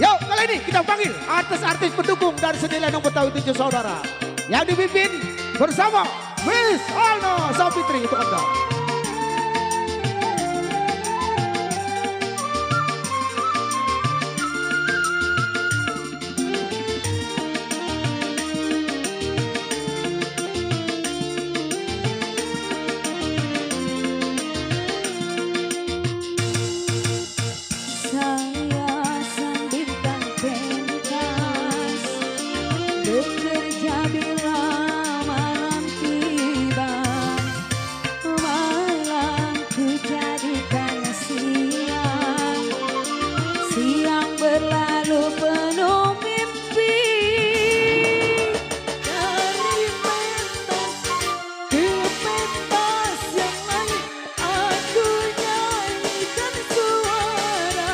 Yuk kali ini kita panggil artis-artis pendukung dari senilai nomor tahun 7 saudara. Yang dipimpin bersama Miss Alna Sapitri untuk Anda. Bekerja bila malam tiba, malam ku jadikan siang. Siang berlalu penuh mimpi. Dari pentas ke pentas yang lain, aku nyanyikan suara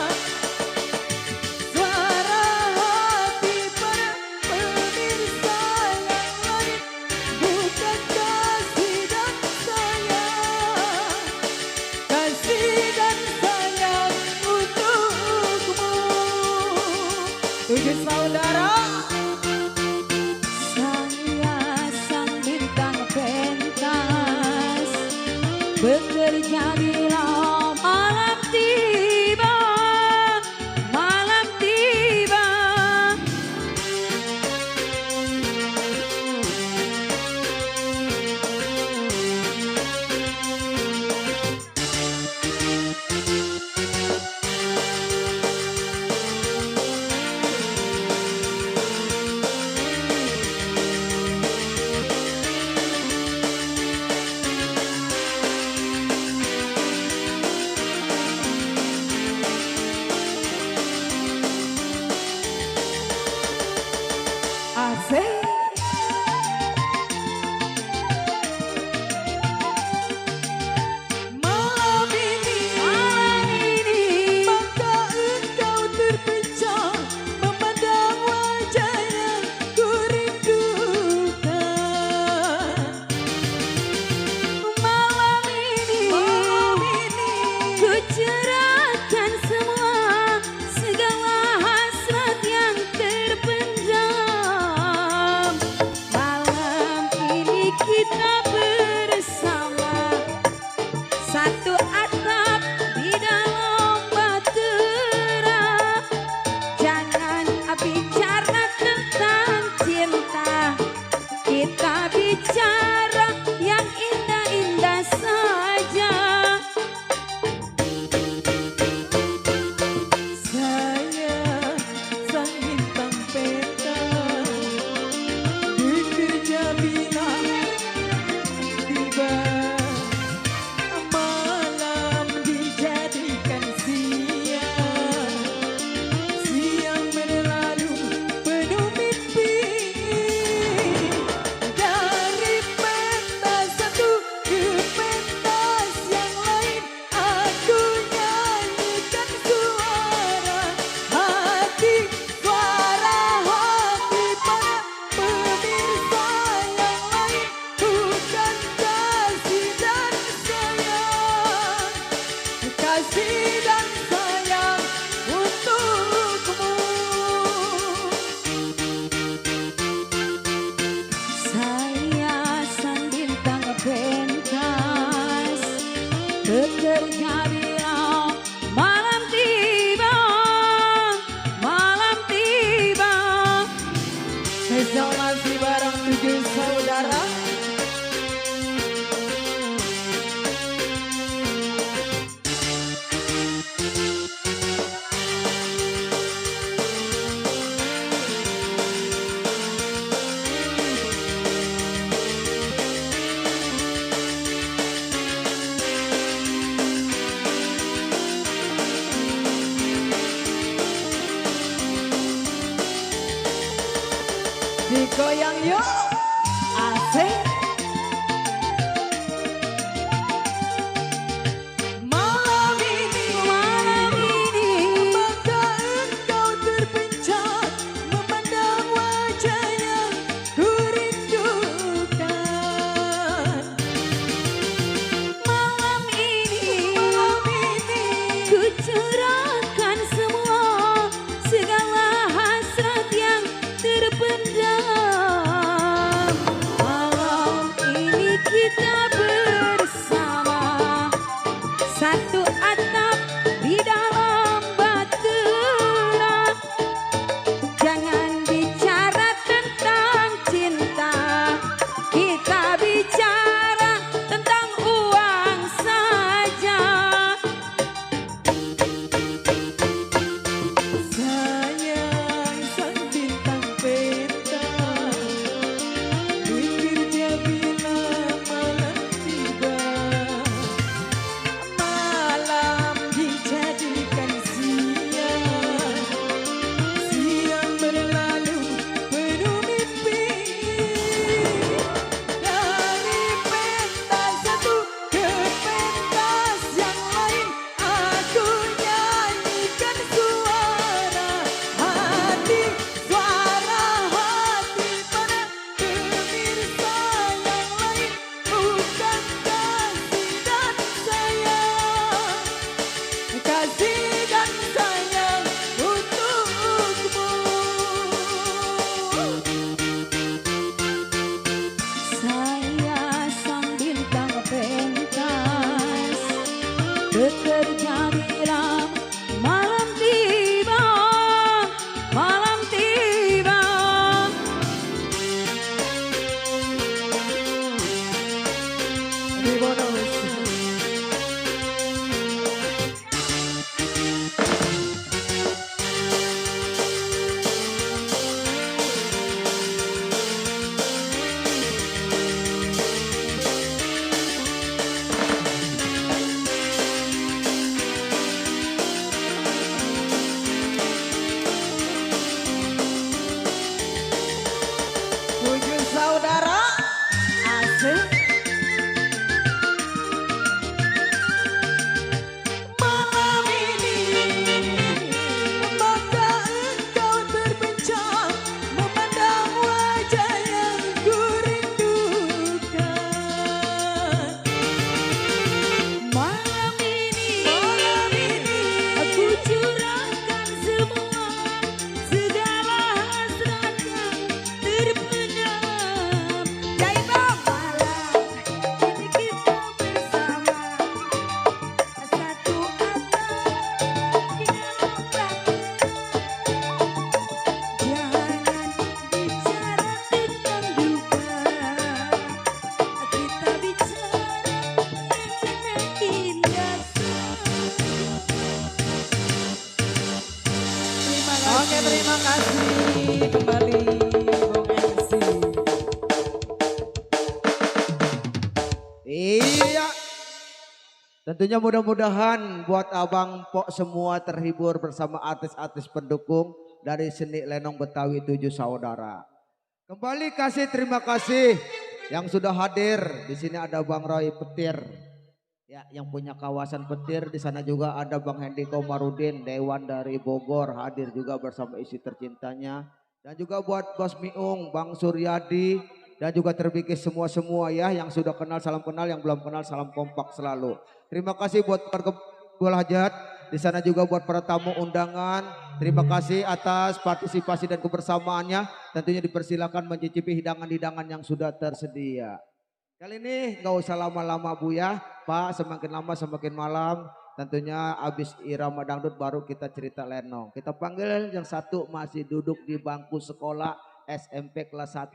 hati para pemirsa yang lain, bukan kasih dan sayang, kasih dan sayang untukmu. 7 saudara. Saya sang bintang pentas, bekerja bila malam tiba, malam tiba. Asik. Malam ini, maka engkau terpecah memandang wajah yang ku rindukan. Malam ini, ku cerahkan semua segala hasrat yang terpendam. Malam ini kita bersama, satu atap di dalam bahtera. Jangan bicara tentang cinta, kita bicara yang indah-indah saja. Saya sang bintang pentas, bekerja bila tiba, malam dijadikan siang. Siang berlalu penuh mimpi. Dari pentas satu ke pentas yang lain, aku nyanyikan suara hati para pemirsa yang lain, bukan kasih dan sayang, kasih dan sayang untukmu. Saya sang bintang pentas, bekerja bila malam tiba, malam tiba. Saya masih bareng 7 saudara. Digoyang yuk, asik. Malam ini, maka engkau terpencet memandang wajah yang ku rindukan. Malam ini, ku curahkan semua segala Oke, terima kasih kembali Bung MC. Iya. Tentunya mudah-mudahan buat Abang Pok semua terhibur bersama artis-artis pendukung dari seni Lenong Betawi 7 Saudara. Kembali kasih terima kasih yang sudah hadir. Di sini ada Bang Roy Petir. Ya, yang punya kawasan petir. Di sana juga ada Bang Hendi Komarudin, Dewan dari Bogor, hadir juga bersama istri tercintanya. Dan juga buat Bos Miung, Bang Suryadi, dan juga terbikis semua-semua ya, yang sudah kenal salam kenal, yang belum kenal salam kompak selalu. Terima kasih buat warga Bual Hajat. Di sana juga buat para tamu undangan. Terima kasih atas partisipasi dan kebersamaannya. Tentunya dipersilakan mencicipi hidangan-hidangan yang sudah tersedia. Kali ini nggak usah lama-lama Bu ya, Pak. Semakin lama semakin malam. Tentunya abis irama dangdut baru kita cerita lenong. Kita panggil yang satu masih duduk di bangku sekolah SMP kelas 1.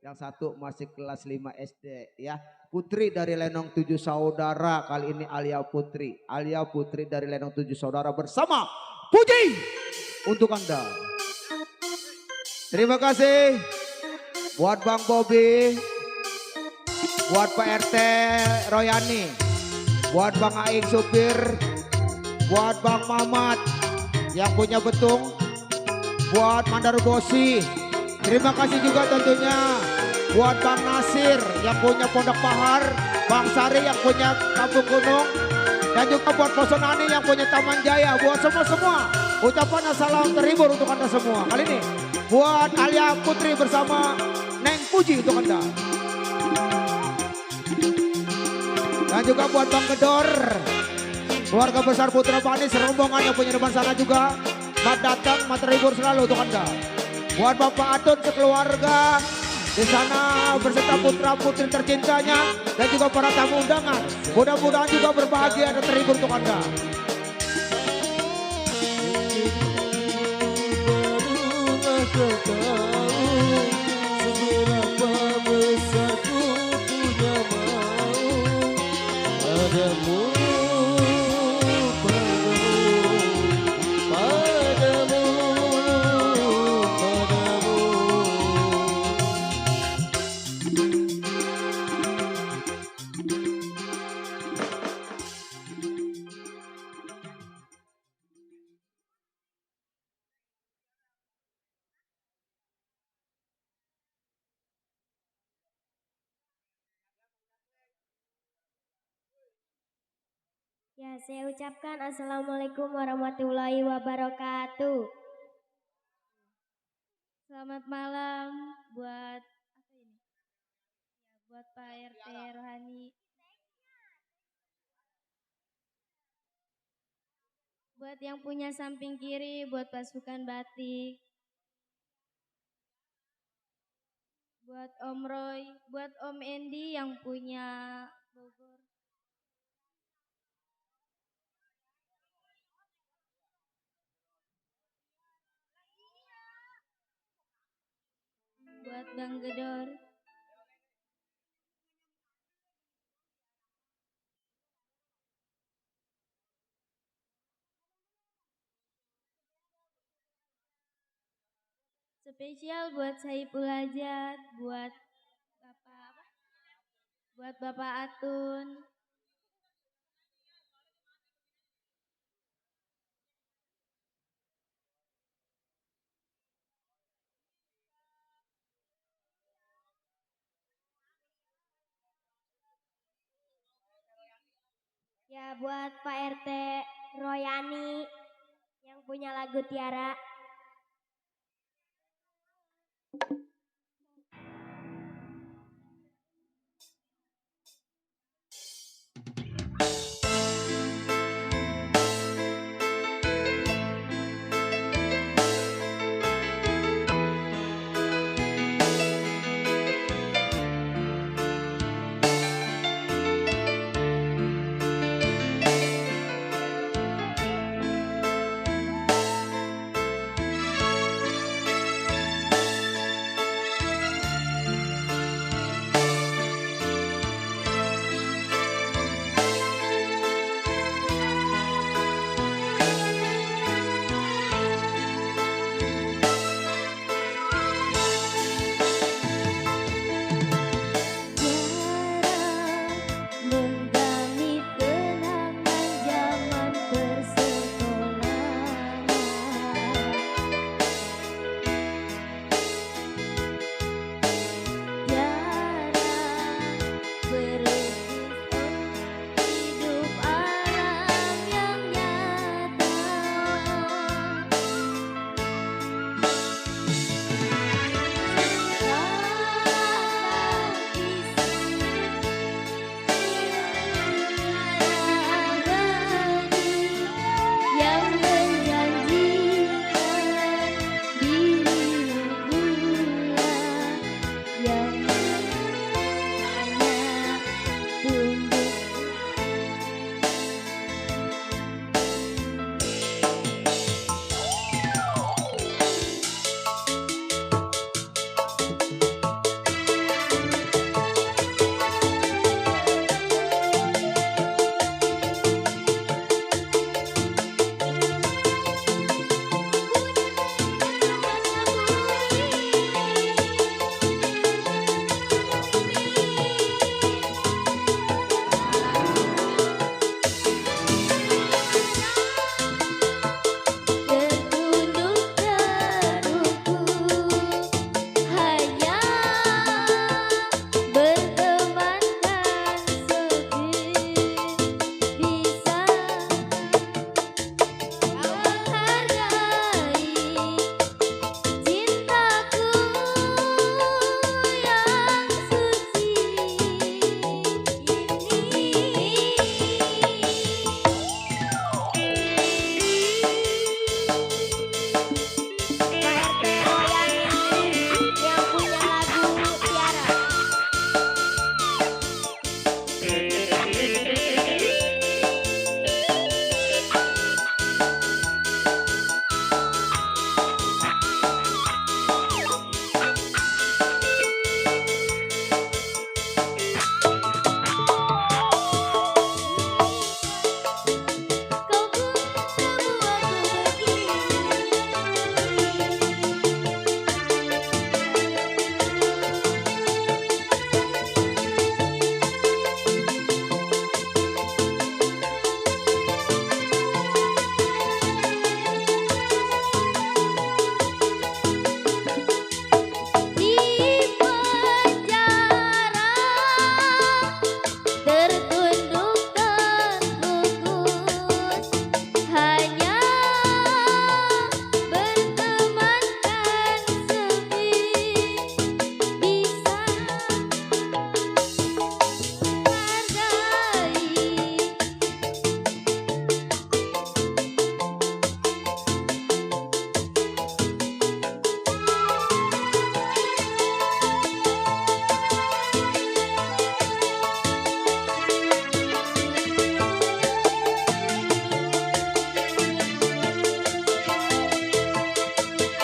Yang satu masih kelas 5 SD ya. Putri dari Lenong 7 Saudara. Kali ini Alia Putri. Alia Putri dari Lenong 7 Saudara bersama Puji untuk Anda. Terima kasih buat Bang Bobi. Buat Pak RT Royani, buat Bang Aing supir, buat Bang Mamat yang punya betung, buat Mandar Bosi. Terima kasih juga tentunya buat Bang Nasir yang punya Pondok Bahar, Bang Sari yang punya Kampung Gunung, dan juga buat Posonani yang punya Taman Jaya. Buat semua-semua ucapan salam terhibur untuk Anda semua. Kali ini buat Alia Putri bersama Neng Puji untuk Anda. Dan juga buat Bang Gedor, keluarga besar Putra Bani, serombongan yang punya depan sana juga. Mat datang, mat terhibur selalu untuk Anda. Buat Bapak Atun sekeluarga di sana beserta putra putri tercintanya dan juga para tamu undangan. Mudah-mudahan juga berbahagia dan terhibur untuk Anda. Ya, saya ucapkan Assalamualaikum warahmatullahi wabarakatuh. Selamat malam buat apa ini? Ya, buat Pak RT Rohani. Buat yang punya samping kiri, buat pasukan batik. Buat Om Roy, buat Om Endi yang punya Bogor. Buat Bang Gedor. Spesial buat Saiful Hajat, buat Bapak apa? Buat Bapak Atun. Ya, buat Pak RT Royani yang punya lagu Tiara.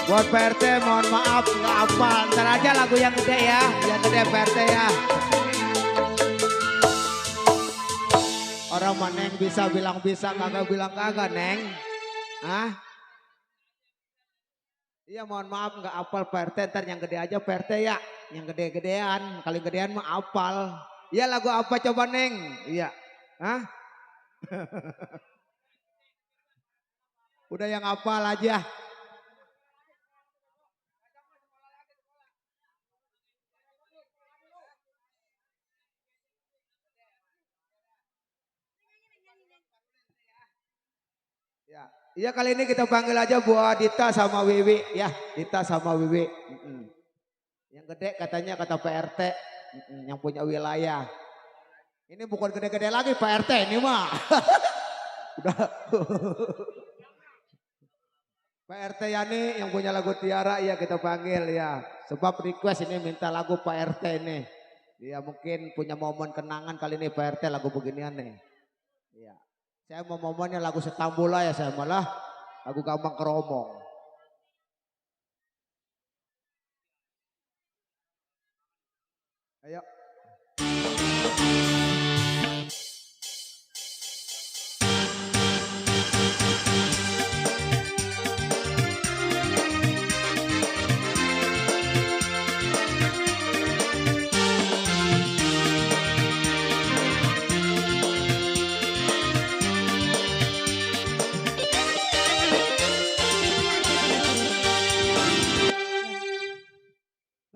Buat Pak RT mohon maaf nggak hafal. Ntar aja lagu yang gede ya, yang gede Pak RT ya. Orang mah Neng bisa bilang bisa, kagak bilang kagak Neng. Hah? Iya mohon maaf nggak hafal Pak RT, ntar yang gede aja Pak RT ya. Yang gede-gedean, kali gedean mah hafal. Iya lagu apa coba Neng? Iya. Hah? Udah yang hafal aja. Ya, iya kali ini kita panggil aja buat Dita sama Wiwi ya, Dita sama Wiwi. Yang gede katanya kata Pak RT, yang punya wilayah. Ini bukan gede-gede lagi Pak RT ini mah. Udah. Pak RT Yani yang punya lagu Tiara ya kita panggil ya. Sebab request ini minta lagu Pak RT ini. Dia mungkin punya momen kenangan kali ini Pak RT lagu beginian nih. Iya. Saya mau momennya lagu Setambula ya saya malah lagu Gampang Keromong. Ayo.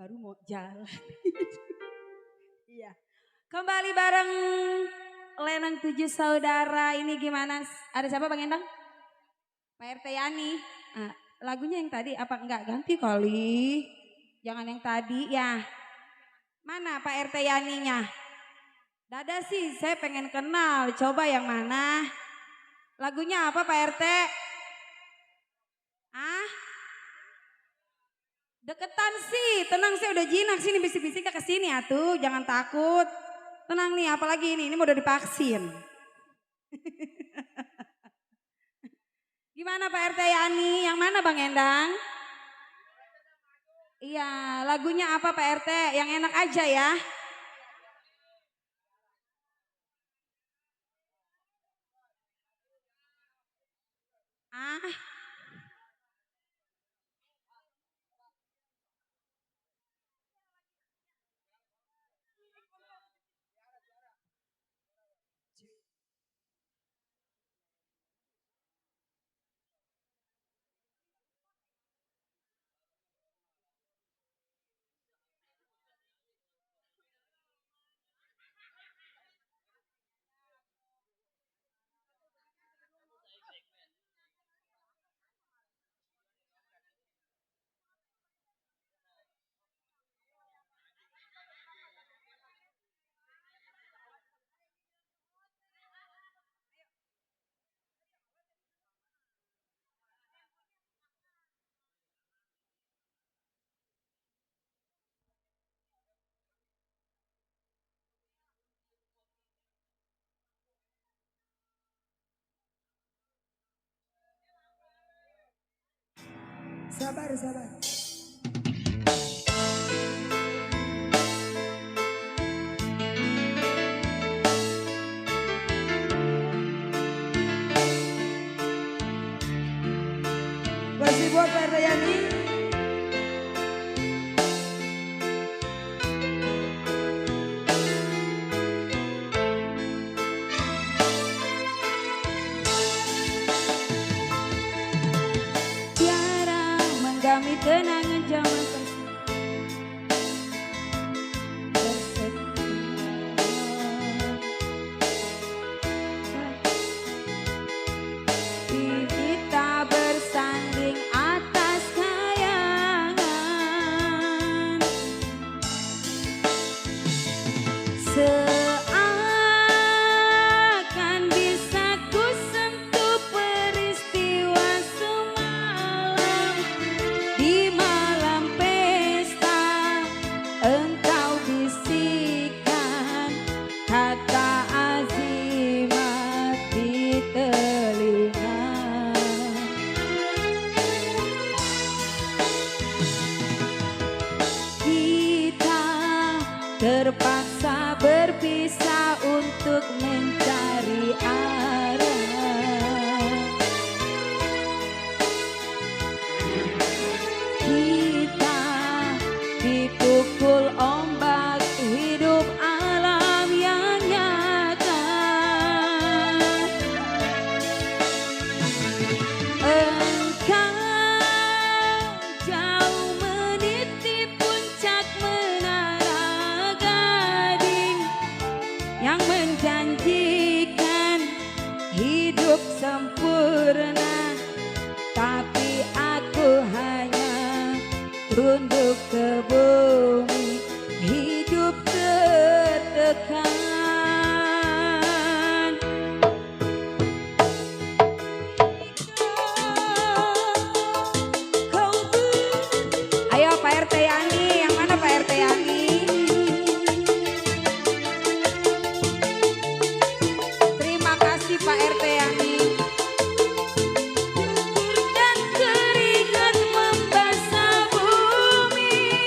Baru mau jalan. Iya. Kembali bareng Lenong 7 Saudara. Ini gimana? Ada siapa Bang Endang? Pak RT Yani. Ah, lagunya yang tadi apa enggak ganti kali? Jangan yang tadi ya. Mana Pak RT Yani-nya? Dada sih saya pengen kenal. Coba yang mana? Lagunya apa Pak RT? Ah? Deketan sih, tenang sih udah jinak sini bisik-bisik ke sini atuh, jangan takut. Tenang nih, apalagi ini mau udah divaksin. Gimana Pak RT Yani? Yang mana Bang Endang? Iya, lagunya apa Pak RT? Yang enak aja ya. Ah, sabar, sabar. Masih buat Pak RT Yani. Tiara menggami kenangan zaman kita bersanding atas kayangan. Seakan bisa ku sentuh peristiwa semalam di mana tunduk ke bumi, hidup tertekan. Ayo Pak RT Yani, yang mana Pak RT Yani? Terima kasih Pak RT Yani. Dan keringat membasah bumi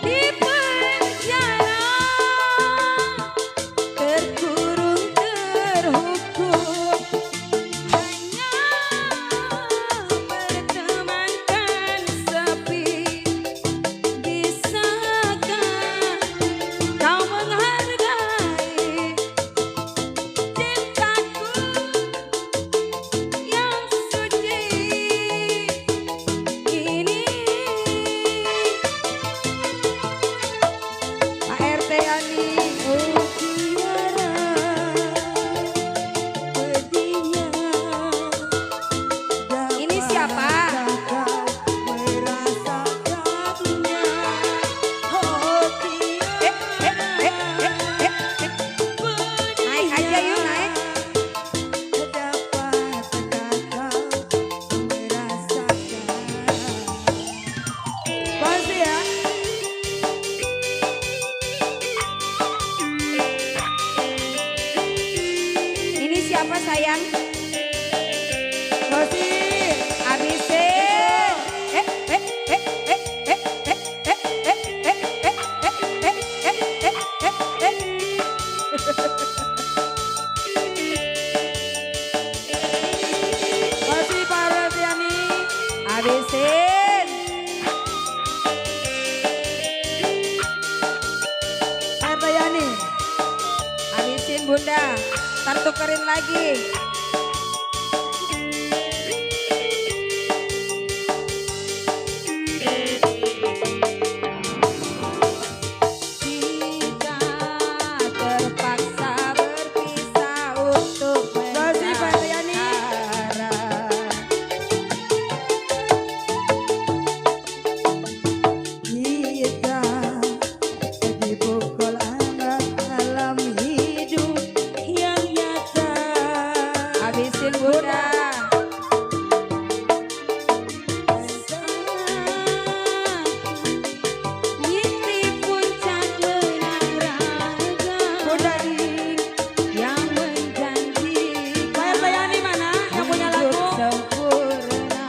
di penjara, terkurung terhukum, hanya bertemankan sepi. Bisakah kau menghargai cintaku yang suci ini? Pak RT Yani, oh tiara pedihnya. Ini siapa? Naik aja yuk, naik. Kasih ya. Ini siapa sayang? Kasih. Habisin. Kasih Pak Radiani. Habisin. Pak Radiani. Habisin Bunda. Ntar tukerin lagi. Jika terpaksa berpisah untuk mencari kita dipukul alam hidup yang nyata. Habisin Bunda. Mimpi puncak menara Bunda yang menjanjikan. Pak RT Yani mana yang punya lagu? Sempurna,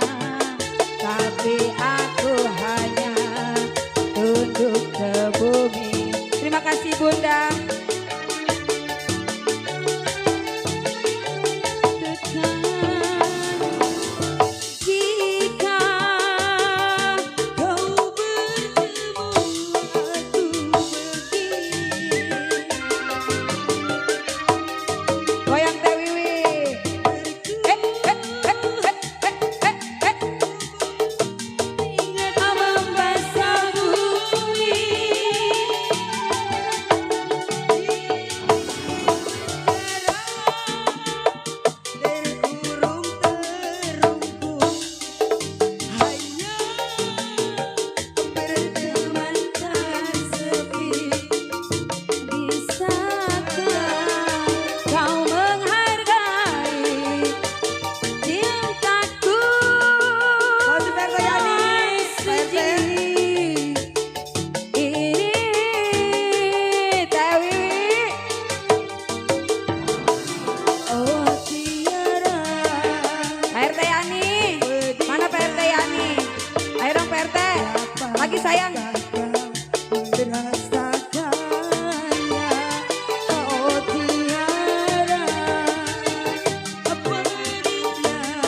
tapi aku hanya tunduk ke bumi. Terima kasih Bunda. Jika kau bertemu aku begini, goyang Teh Wiwi. Membasah bumi terkurung terungkung, hanya bertemankan sepi. Bisakah kau menghargai cintaku yang suci ini? Teh Wiwi. Oh tiara. Pak RT Yani, mana Pak RT Yani? Ayo dong Pak RT, lagi sayang. Oh tiara pedihnya,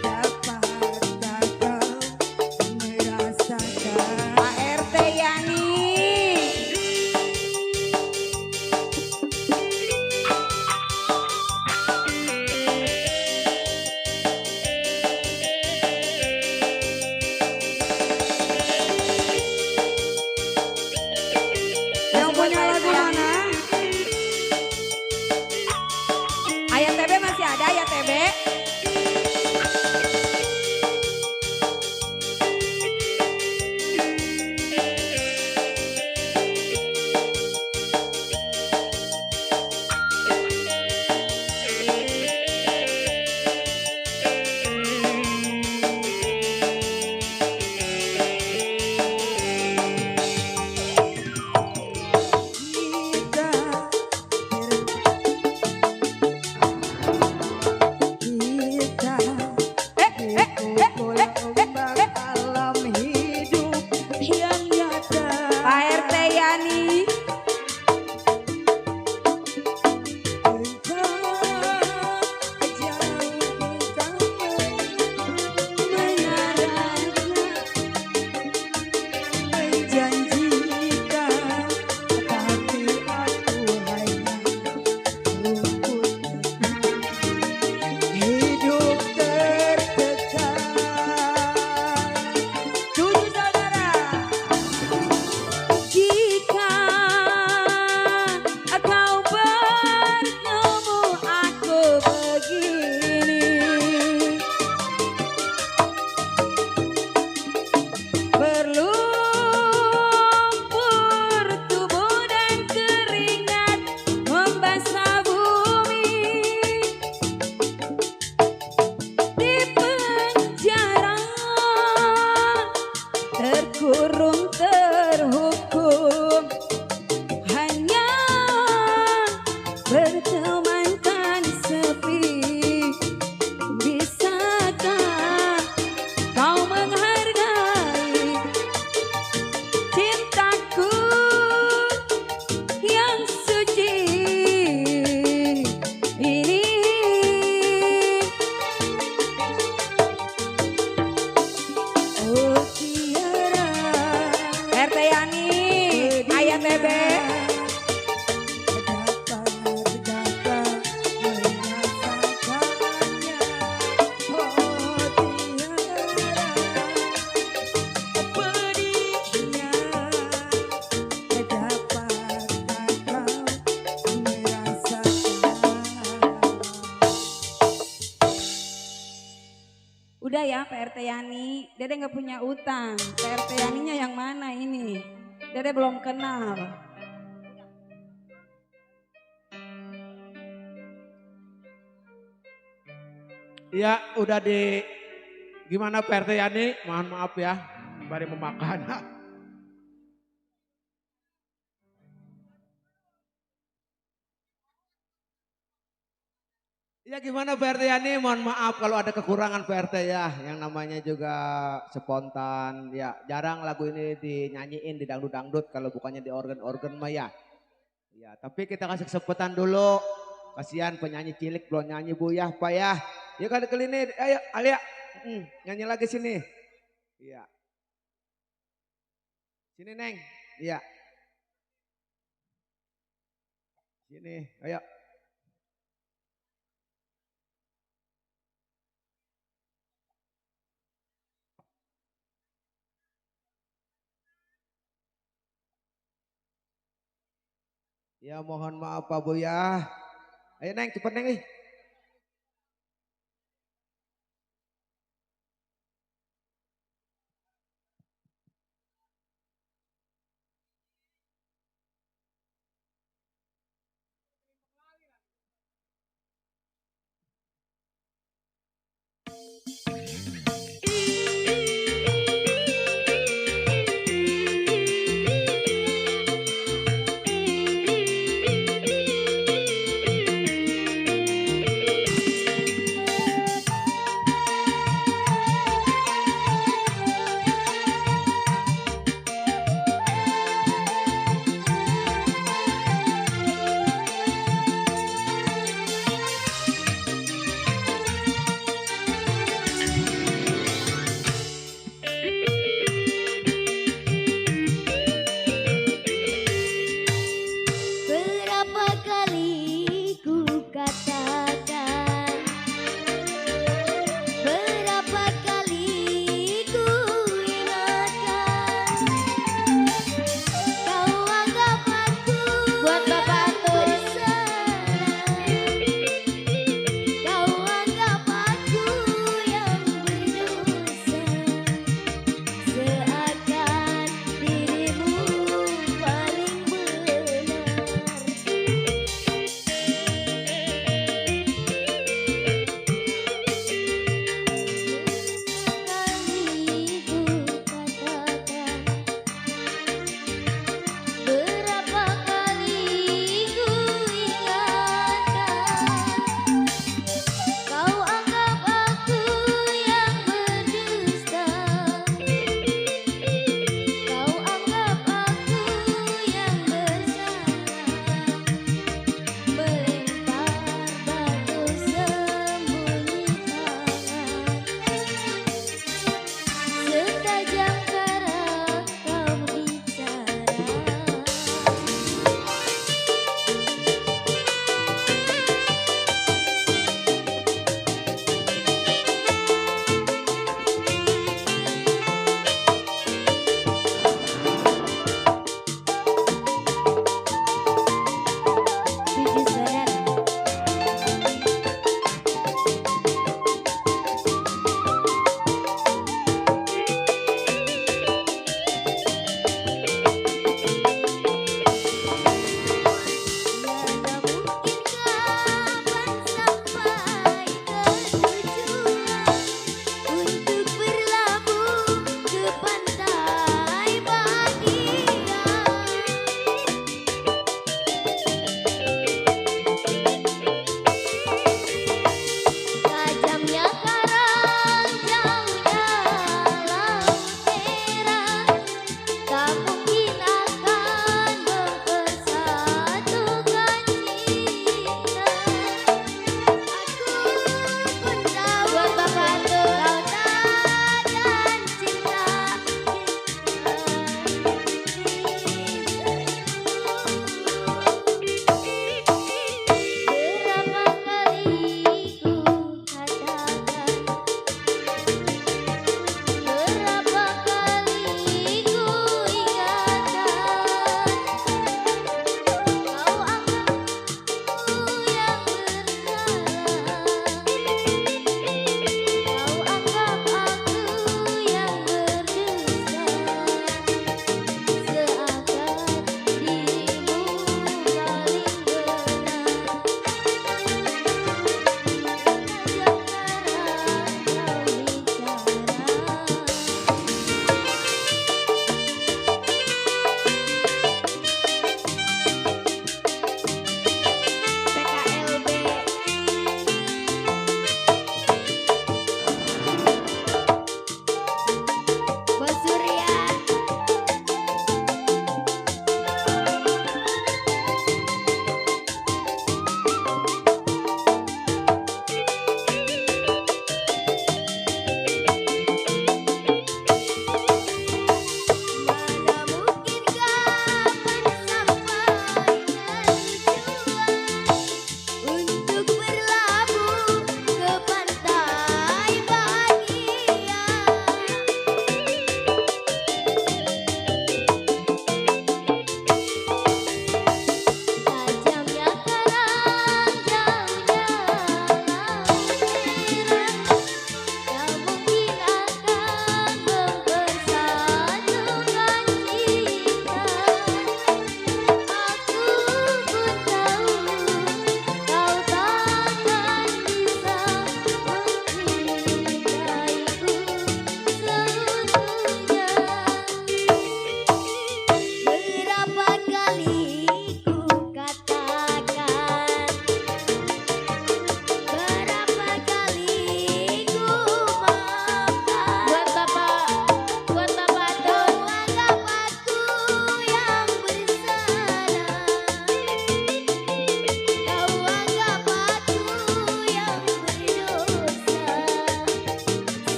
dapatkah kau merasakan? Pak RT Yani. Udah ya PRT Yani, Dede nggak punya utang. PRT Yani-nya yang mana ini? Dede belum kenal. Ya udah gimana PRT Yani? Mohon maaf ya, kembali memakan. Ya gimana PRT Yani? Mohon maaf kalau ada kekurangan PRT ya. Yang namanya juga spontan. Ya jarang lagu ini dinyanyiin di dangdut-dangdut kalau bukannya di organ-organ mah ya. Ya tapi kita kasih kesempatan dulu. Kasihan penyanyi cilik belum nyanyi Bu ya Pak ya. Yuk kali ini ayo Alia. Nyanyi lagi sini. Iya. Sini Neng. Iya. Sini ayo. Ya mohon maaf Pak Bu ya. Ayo Neng cepet Neng nih.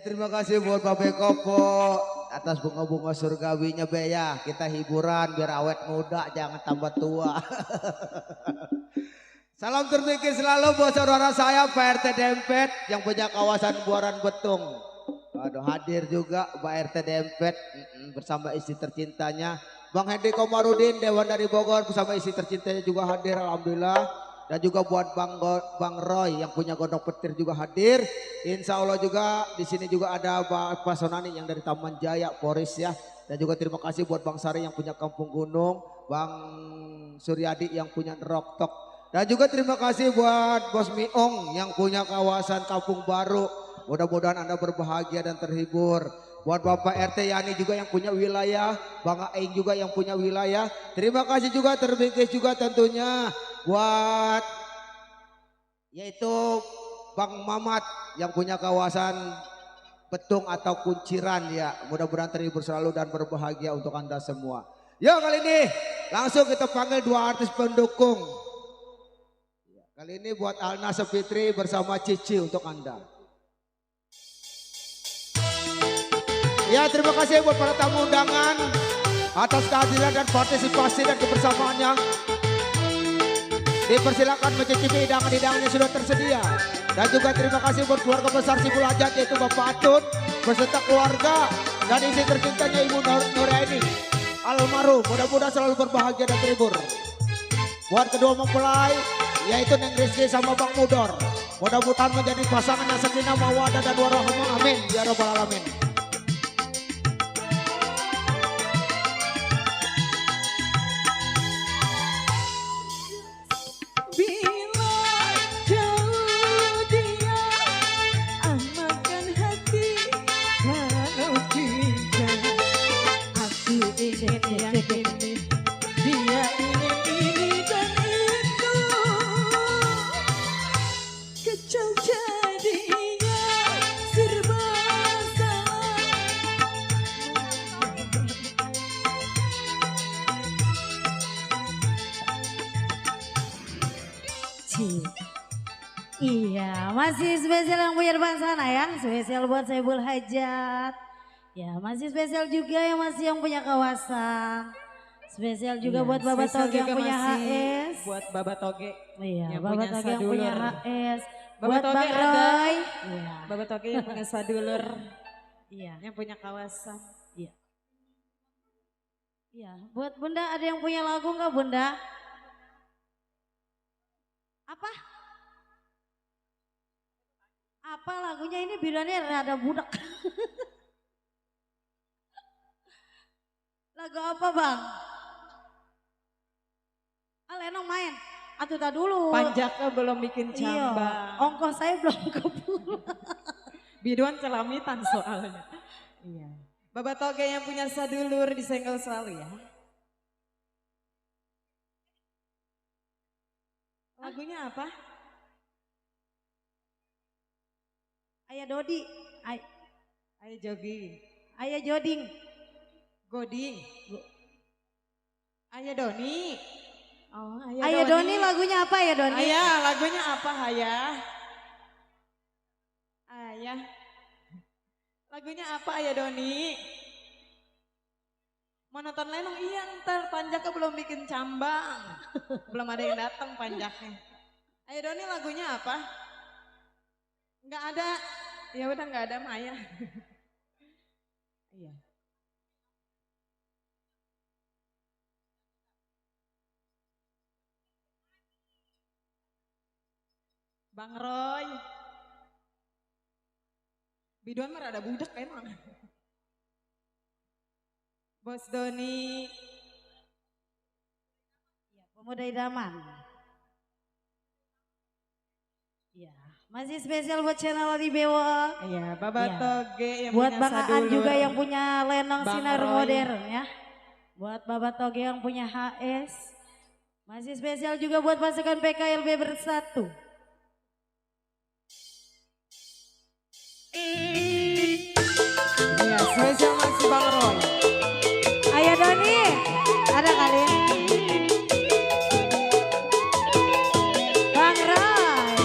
Ya terima kasih buat Babe Kopo atas bunga-bunga surgawinya Be ya. Kita hiburan biar awet muda jangan tambah tua. Salam terpikir selalu buat saudara saya Pak RT Dempet yang punya kawasan Buaran Betung. Aduh hadir juga Pak RT Dempet bersama istri tercintanya. Bang Hendy Komarudin Dewan dari Bogor bersama istri tercintanya juga hadir alhamdulillah. Dan juga buat Bang Roy yang punya gondok petir juga hadir. Insya Allah juga di sini juga ada Pak Sonani yang dari Taman Jaya Poris ya. Dan juga terima kasih buat Bang Sari yang punya Kampung Gunung, Bang Suryadi yang punya Neroktok. Dan juga terima kasih buat Bos Miong yang punya kawasan Kampung Baru. Mudah-mudahan Anda berbahagia dan terhibur. Buat Bapak RT Yani juga yang punya wilayah, Bang Aing juga yang punya wilayah. Terima kasih juga terbikin juga tentunya buat yaitu Bang Mamat yang punya kawasan Betung atau Kunciran ya. Mudah-mudahan terhibur selalu dan berbahagia untuk Anda semua. Yuk kali ini langsung kita panggil dua artis pendukung. Kali ini buat Alna Sepitri bersama Cici untuk Anda. Ya terima kasih buat para tamu undangan atas kehadiran dan partisipasi dan kebersamaannya. Dipersilakan mencicipi hidangan-hidangan yang sudah tersedia. Dan juga terima kasih buat keluarga besar Sibulajat yaitu Bapak Atun beserta keluarga dan istri tercintanya Ibu Nuraini almarhum. Mudah-mudahan selalu berbahagia dan terhibur. Buat kedua mempelai yaitu Neng Rizky sama Bang Mudor. Mudah-mudahan menjadi pasangan yang sakinah mawaddah dan warahmah. Amin ya rabbal alamin. Iya, masih spesial yang punya depan sana ya. Spesial buat Saiful Hajat. Ya, masih spesial juga yang punya kawasan. Spesial juga buat Bapak Toge yang punya HS. Buat Bapak Toge. Iya, yang Bapak punya Toge yang sadulur. punya HS. Bapak Buat Toge Bang ada. Roy. Iya. Bapak Toge yang punya sadulur. Iya. Yang punya kawasan. Iya. Iya, buat Bunda ada yang punya lagu nggak Bunda? Apa? Apa lagunya ini bilangnya rada budak. Lagu apa Bang? Lenong main. Atuh tak dulu. Panjaka belum bikin Iya, cambang. ongkos saya belum kepul. Biduan celamitan soalnya. Iya. Bapak Toge yang punya sadulur disenggol selalu ya. Lagunya apa? Ayah Dodi, Ayo jogging. Ayah Joding. Goding. Ayah Doni. Oh, Ayah Doni lagunya apa ya Doni? Ayah, lagunya apa Ayah? Ayah. Lagunya apa Ayah Doni? Mau nonton Lenong? Iya ntar Panjaka belum bikin cambang. Belum ada yang datang Panjaknya. Ayah Doni lagunya apa? Enggak ada. Ya udah enggak ada Maya. Iya. Bang Roy. Biduan mah ada budak emang. Bos Doni. Ya, pemuda idaman. Ya, masih spesial buat channel di Bewa. Iya, Bapak Iya. Toge yang Buat punya Bang Aan sadulur. juga yang punya Lenong Bang Sinar Roy. Modern ya. Buat Bapak Toge yang punya HS. Masih spesial juga buat pasukan PKLB Bersatu. Iya, spesial masih Bang Roy. Ayah Doni, ada kali. Bang Roy.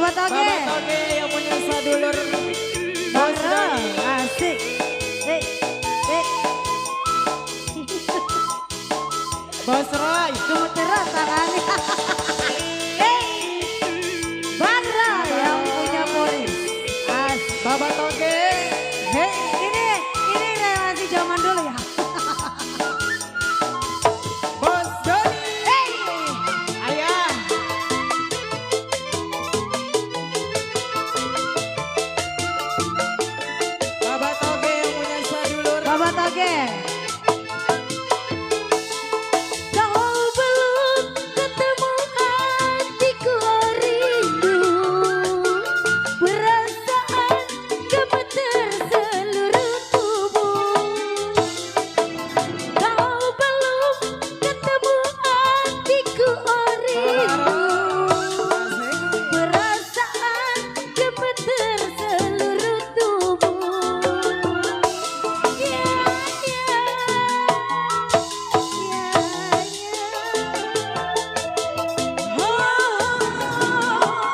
Bapak Toge. Bapak Toge yang punya sadulur. Bos Bro, Doni. asik. Eh. Bos Roy. Gemeteran tangannya. Bandra yang punya Boris. Bapak Toge. Ini relasi zaman dulu ya. Bos Doni. Ayah. Bapak Toge yang punya sadulur. Bapak Toge. Kau belum ketemu hatiku rindu, perasaan gemeter seluruh tubuh. Kau belum ketemu hatiku rindu, perasaan gemeter seluruh tubuh. Ya, ya,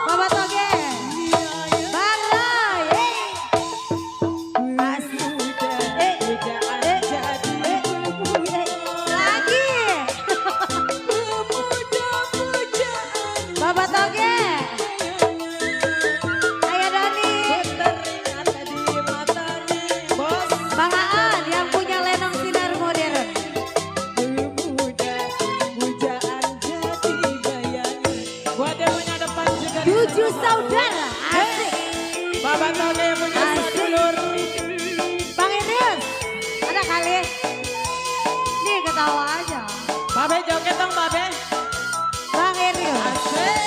Bapak Toge. Bandra. Lagi. Bapak Toge. Ayah Dani. Bang Aan yang punya lenong sinar modern. Tujuh saudara. Asik. Bapak Toge yang punya Asik. sadulur. Bang Irius. Ada kali. Nih ketawa aja. Babe joget dong Babe. Bang Irius. Asik.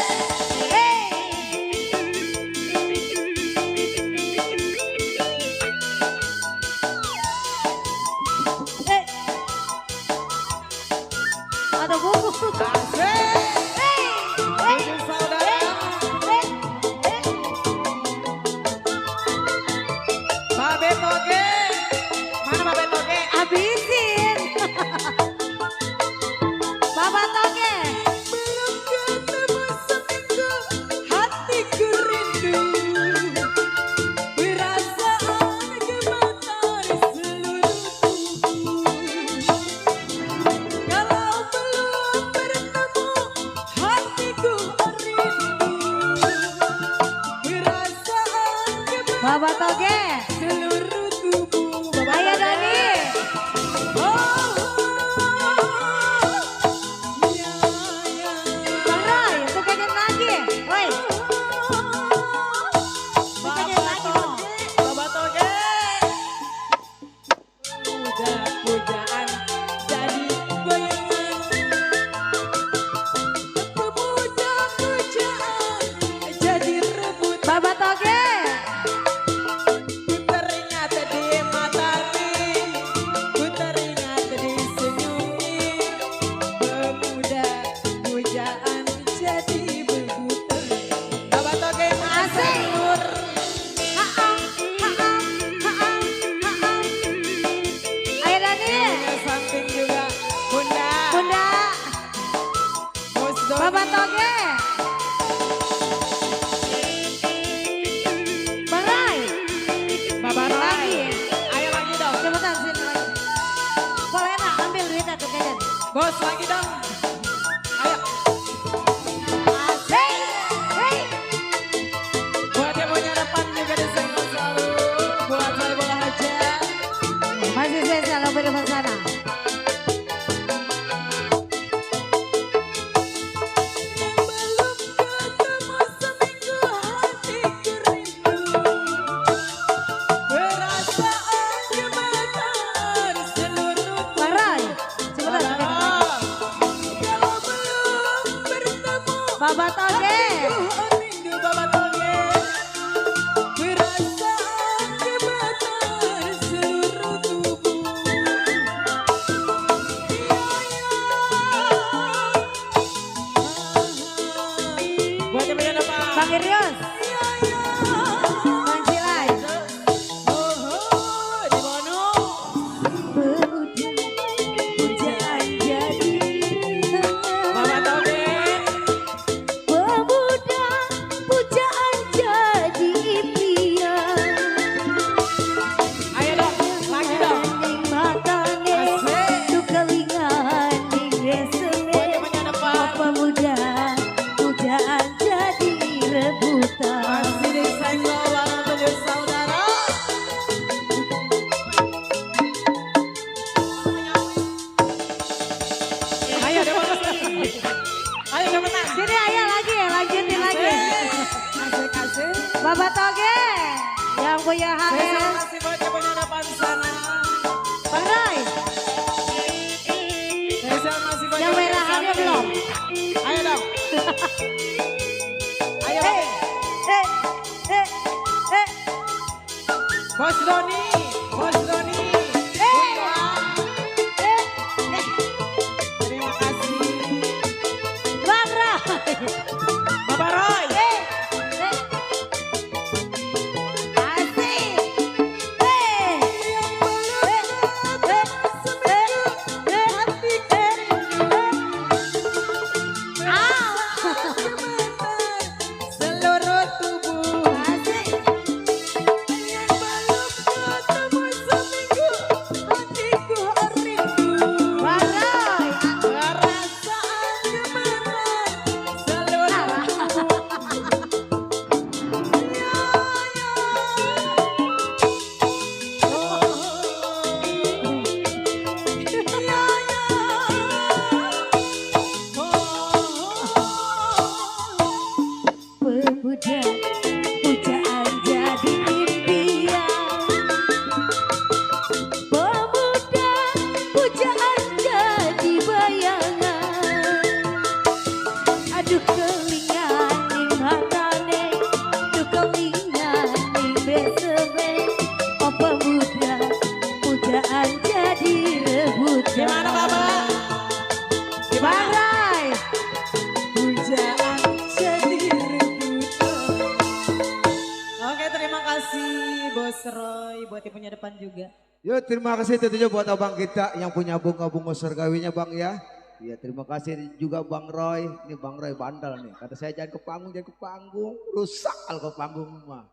Ada buku. Asik. Tujuh saudara. Babe Toge. Mana Babe Toge? Habisin. Bapak Toge. Belum ketemu seminggu, hatiku rindu. Perasaan gemetar seluruh tubuh. Kalau belum bertemu, hatiku rindu. Perasaan gemetar Bapak Toge. seluruh tubuh. Bapak Ayah Toge. Dani. Bang Roy, tukangin lagi. Woi. Tukangin lagi dong. Bapak Toge. Pujaan jadi bayangan. Pujaan jadi rebut. Bapak Toge. Ku teringat di matamu, ku teringat di senyummu. Pemuda pujaan jadi berputar. Bapak Toge Asik. mengatur. Ayah Dani. Ke samping juga Bunda. Bunda. Bos Doni. Bapak Toge. Bang Roy. Bapak Roy. Lagi. Ayo lagi dong. Cepetan sini lagi. Polena ambil duitnya tuh kejadian. Bos lagi dong. Ayo. Asik. Hei. Buat yang punya depan juga disenggol selalu. Buat saya bola aja. Masih saya selalu berdepan sana. Belum ketemu seminggu, hatiku rindu. Perasaan gemetar seluruh Bang Roy. Cepetan. tubuh. Kalau belum bertemu, Bapak Toge. hatiku rindu. Bapak Toge. Perasaan gemetar seluruh tubuh. Buat yang punya depan. Bang Irius. Bang Cilai. Di Bandung. Pujaan jadi Bapak Toge. pemuda pujaan Bapak Toge yang punya Terima HL. kasih buat yang punya depan sana. Bang Roy, Spesial masih buat yang punya merah sana ada nih. belum? Ayo dong. Ayo Eh, eh, eh, eh, Bos Doni. Bos Doni. eh, eh, Terima kasih. Bang Roy. Bapak Roy. Eh, eh. Asik. Eh, Seluruh tubuh. asik. Ketemu seminggu. Hatiku rindu. Bang Roy. Perasaan gemetar. Seluruh tubuh. Pemuda pujaan jadi impian. Pemuda pujaan jadi bayangan. Aduh kelingan ning hatane, aduh kelingan ning besebe. Oh pemuda pujaan jadi rebutan. Gimana, Bapak? Bang Rai. Pujaan jadi rebutan. Oke, terima kasih Bos Roy buat yang punya depan juga. Yuk terima kasih tentunya buat abang kita yang punya bunga-bunga surgawinya bang ya. Iya terima kasih juga Bang Roy. Ini Bang Roy bandel nih. Kata saya jangan ke panggung. Rusak kalau ke panggung mah.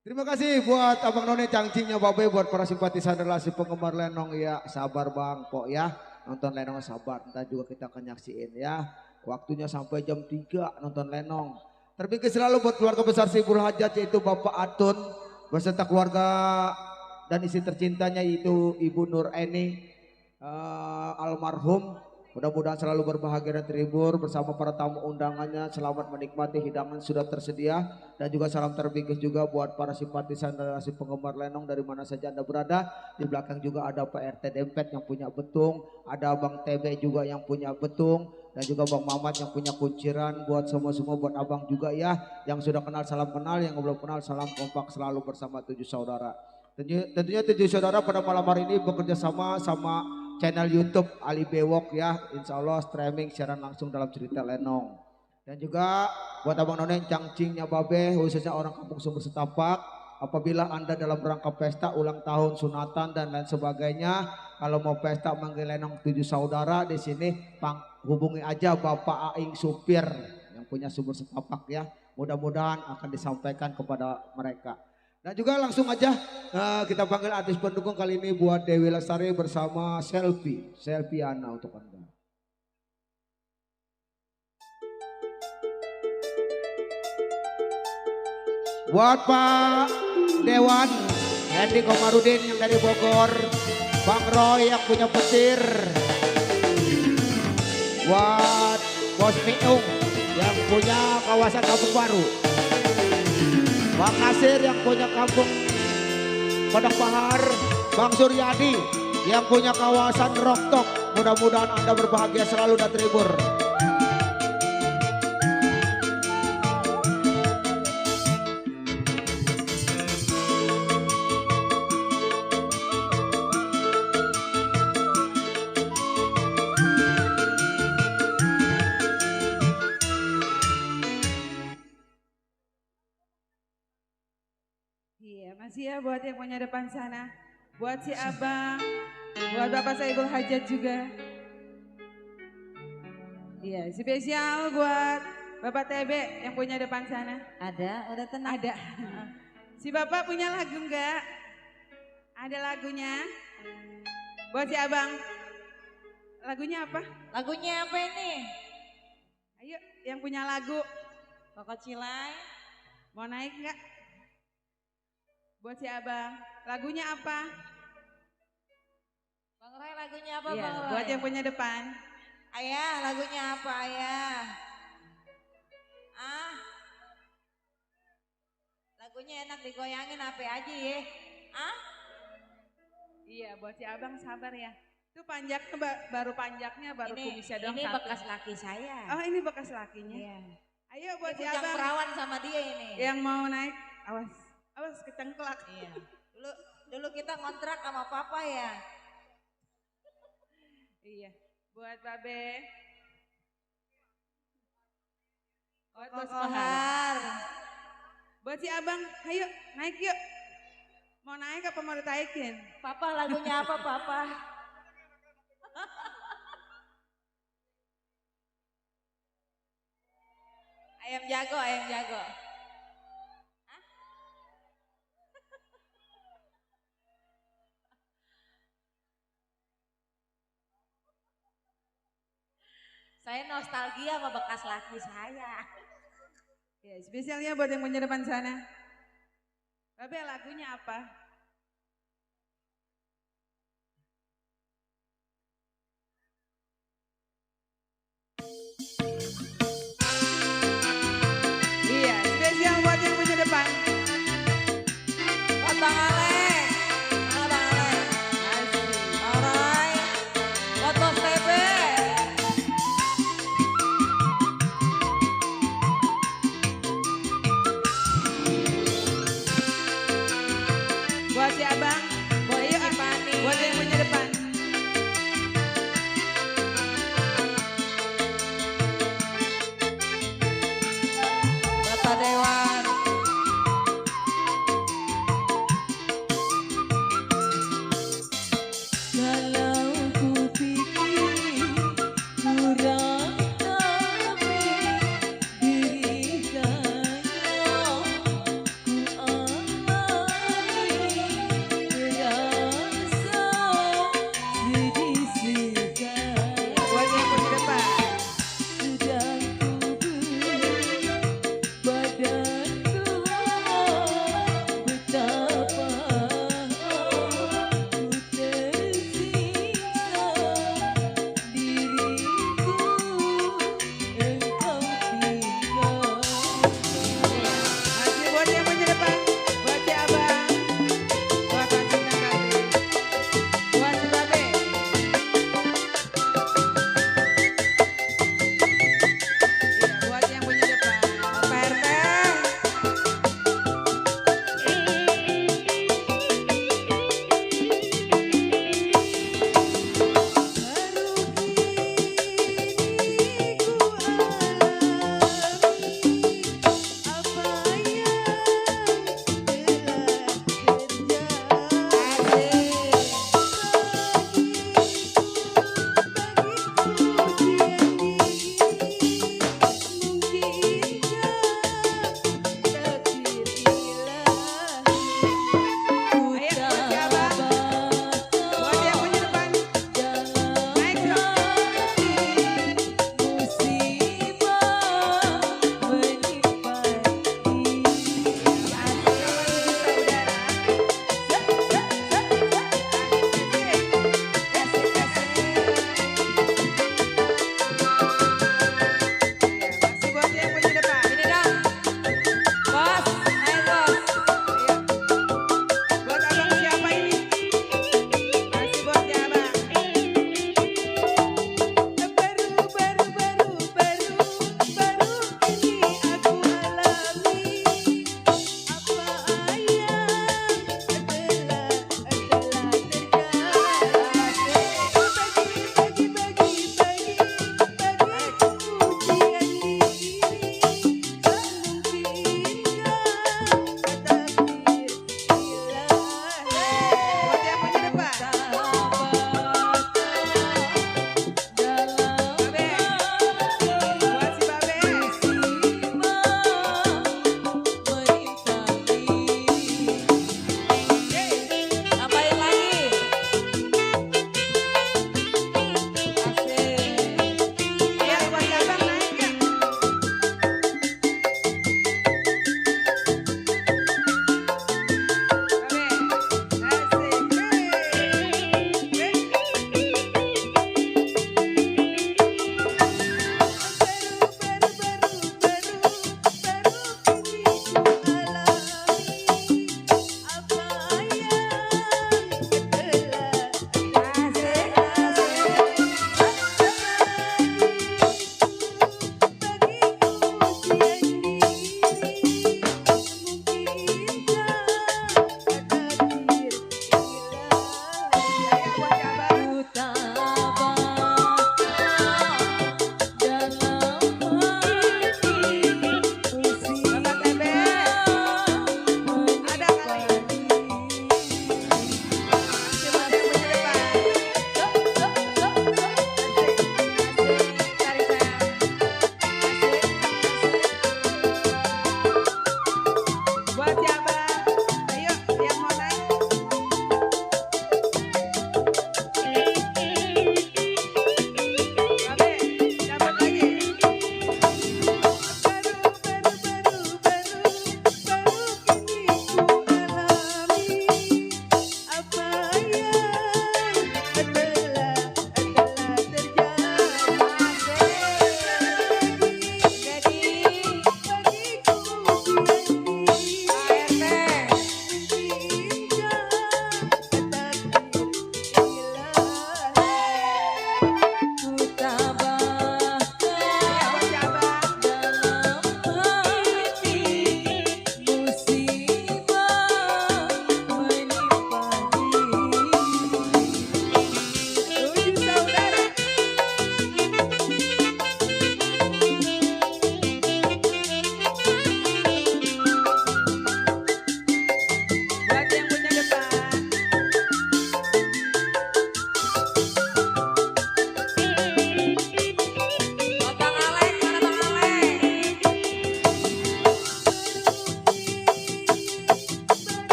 Terima kasih buat abang None Cangcingnya Babe. Buat para simpatisan relasi penggemar Lenong ya. Sabar bang Pok ya. Nonton Lenong sabar. Ntar juga kita akan nyaksiin ya. Waktunya sampai jam 3 nonton Lenong. Terpikir selalu buat keluarga besar Sibul Hajat yaitu Bapak Atun. Beserta keluarga dan istri tercintanya yaitu Ibu Nur Eni. Almarhum mudah-mudahan selalu berbahagia dan terhibur bersama para tamu undangannya. Selamat menikmati hidangan sudah tersedia dan juga salam terbingkis juga buat para simpatisan relasi penggemar Lenong dari mana saja anda berada. Di belakang juga ada Pak RT Dempet yang punya betung, ada Bang TB juga yang punya betung dan juga Bang Mamat yang punya kunciran. Buat semua buat abang juga ya yang sudah kenal salam kenal, yang belum kenal salam kompak selalu bersama 7 saudara. Tentunya 7 saudara pada malam hari ini bekerja sama channel YouTube Ali Bewok ya, insya Allah streaming siaran langsung dalam cerita Lenong. Dan juga buat abang None Cangcingnya Babe, khususnya orang kampung Sumber Setapak, apabila anda dalam rangka pesta ulang tahun, sunatan dan lain sebagainya, kalau mau pesta manggil Lenong 7 saudara di sini, hubungi aja Bapak Aing supir yang punya Sumber Setapak ya. Mudah-mudahan akan disampaikan kepada mereka. Dan juga langsung aja kita panggil artis pendukung kali ini buat Dewi Lestari bersama Selfie Ana untuk anda. Buat Pak Dewan, Hendy Komarudin yang dari Bogor, Bang Roy yang punya petir, buat Bos Miung yang punya kawasan Kampung Baru. Bang Nasir yang punya kampung Padang Bahar, Bang Suryadi yang punya kawasan Roktok. Mudah-mudahan anda berbahagia selalu dan terhibur. Iya, masih ya buat yang punya depan sana. Buat si abang, buat Bapak Saibul Hajat juga. Iya, spesial buat Bapak TB yang punya depan sana. Ada, udah tenang. Ada. Si Bapak punya lagu enggak? Ada lagunya. Buat si abang. Lagunya apa? Lagunya apa ini? Ayo, yang punya lagu. Koko Cilai. Mau naik enggak? Buat si abang. Lagunya apa? Bang Roy lagunya apa Iya, Bang Roy? buat yang punya depan. Ayah, lagunya apa Ayah? Ah, Lagunya enak digoyangin apa aja ya. Ah? Iya, buat si abang sabar ya. Itu panjaknya baru panjaknya, baru kumisnya doang Ini satu. bekas laki saya. Oh ini bekas lakinya. Iya. Ayo buat si Ini bujang abang perawan sama dia ini. yang mau naik, awas, awas kecengklak. Iya. Dulu kita ngontrak sama papa ya. Iya, buat Babe. Buat Bos Kohar. Kohar. Buat si abang, ayo naik yuk. Mau naik apa mau ditaikin? Papa lagunya apa papa? Ayam jago, ayam jago. Hah? Saya nostalgia sama bekas laki saya. Ya, spesialnya buat yang punya depan sana. Babe lagunya apa? Iya, spesial buat yang punya depan. Buat Bang Alek. Mana Bang Alek? Asik. Bang Roy. Buat Bos Tebe. Buat si abang. Buat Ayo, Ici Pani. buat yang punya depan.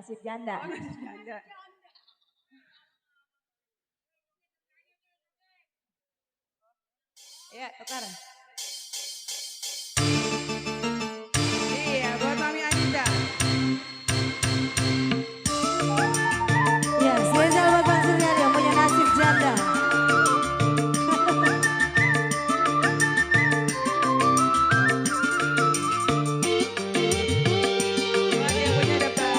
nasib janda. Oh, nasib janda. Ya, tukar. Iya, buat Mami Anita. Ya, spesial buat Bang Surya yang punya nasib janda. Buat yang punya depan.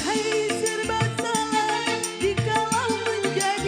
Hai serba salah jikalau menjadi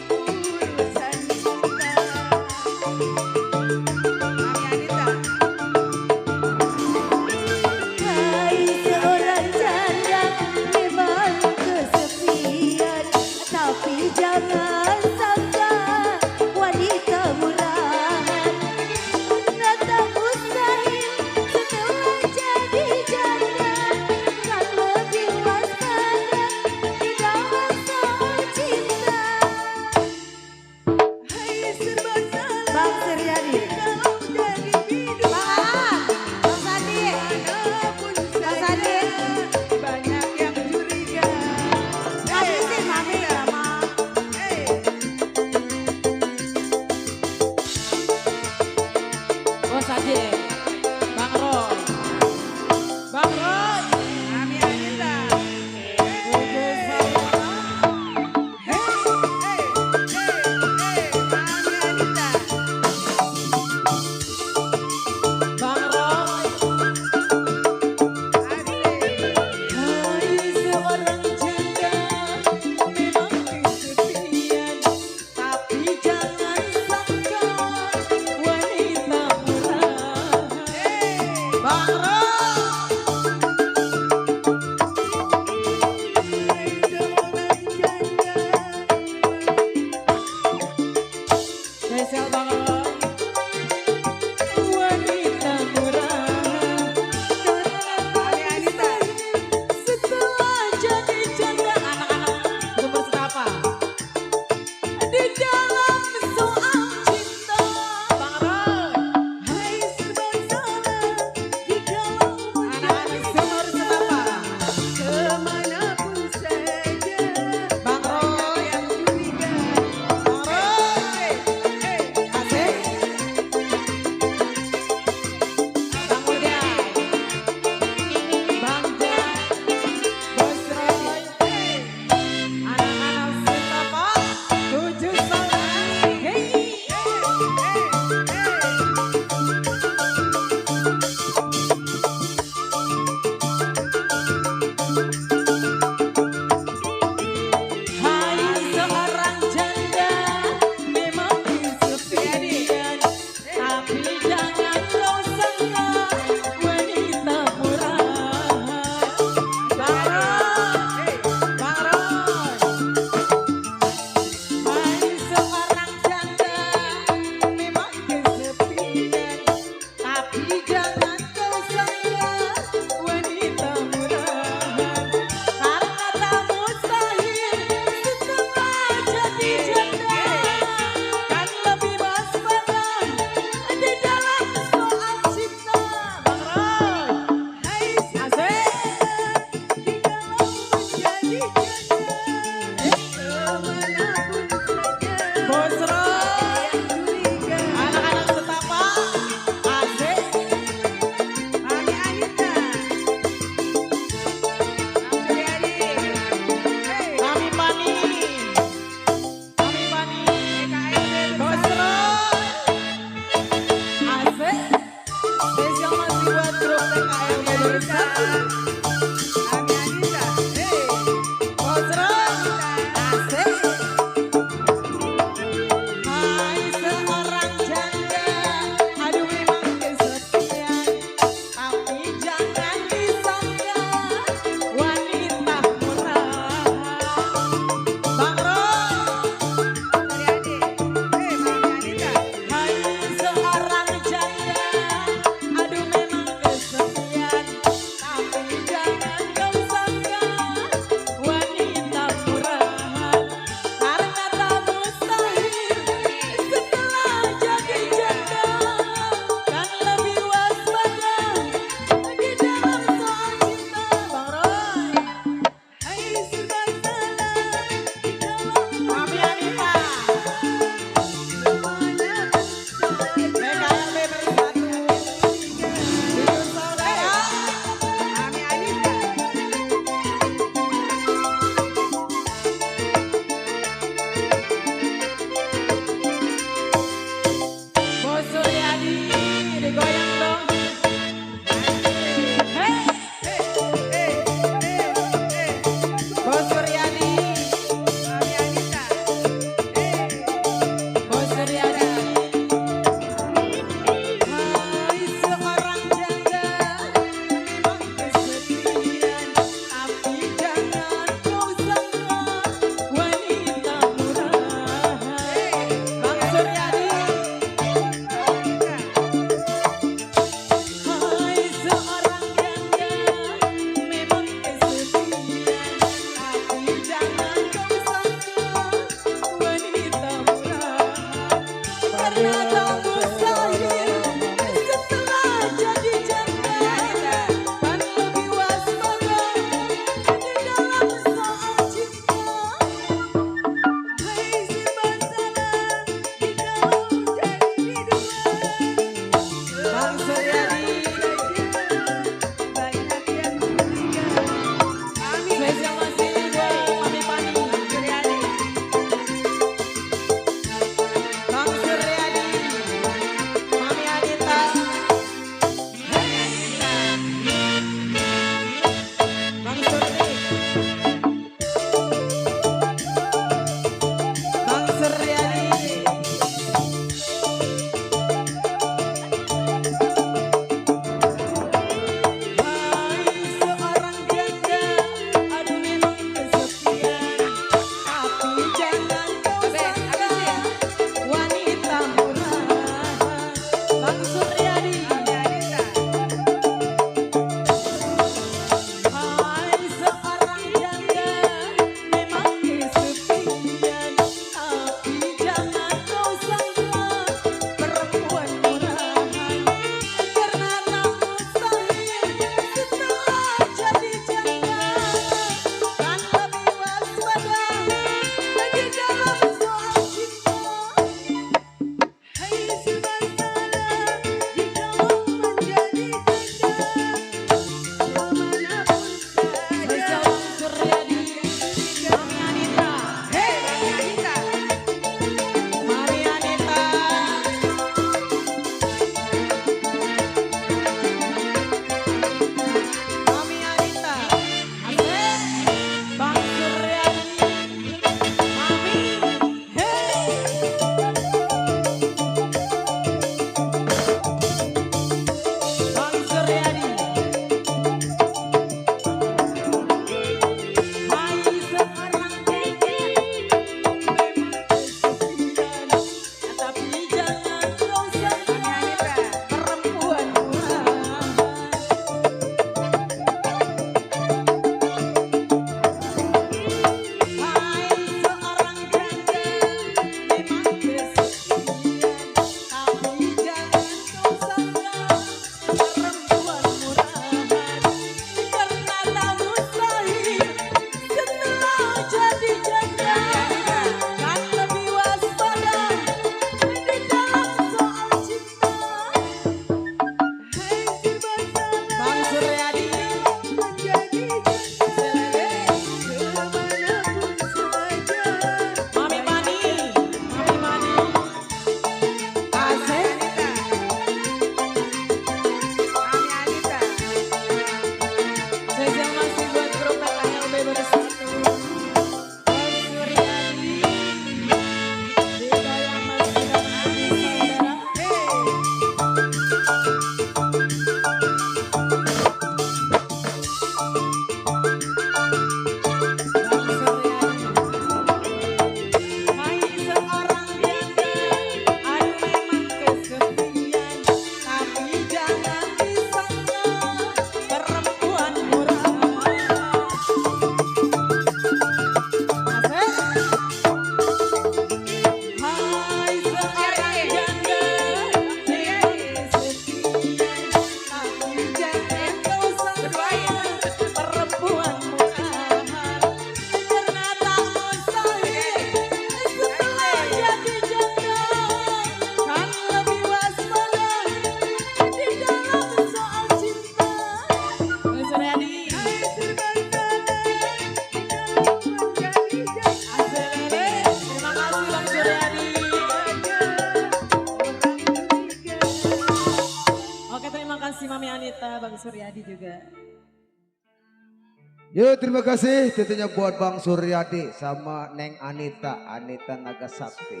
Yuk terima kasih tentunya buat Bang Suryadi sama Neng Anita, Anita Nagasakti.